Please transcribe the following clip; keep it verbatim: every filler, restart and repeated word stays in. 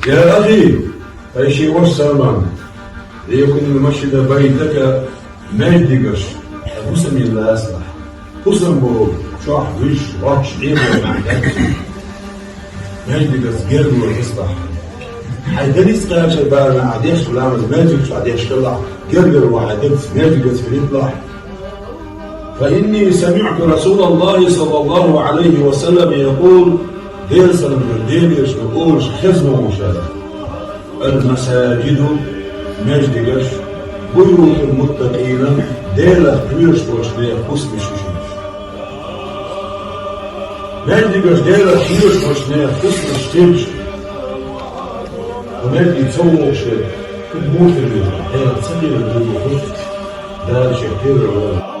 يا أخي, ай шен воша Салман, ليكن المسجد بيتك, маьждигаш хьан хӀусаман лацалахь. ХӀусам боху чохь вуьш, воччу дехьа маьждигаш гергара хилалахь. Хьайн дан ницкъ кхачар барна ахь деш ламаз маьждиг чохь деш хилалахь, гергара ван хьайн дегца маьждигаш хилийталахь. فإني سمعت رسول الله صلى الله عليه وسلم يقول, Делан салам хуьлда Делера, шуна олуш хезна ву ша: المساجد, маьждигаш, بيوت المتقين, Делах кхоьруш болчу нехан хӀусамаш ю шуна. Маьждигаш Делах кхоьруш болчу нехан хӀусамаш хилча, кху маьждиге ца вогӀуш верг, кху муха хир веза, Делах ца кхерар ду бохуш, Дала шен кхерар вара.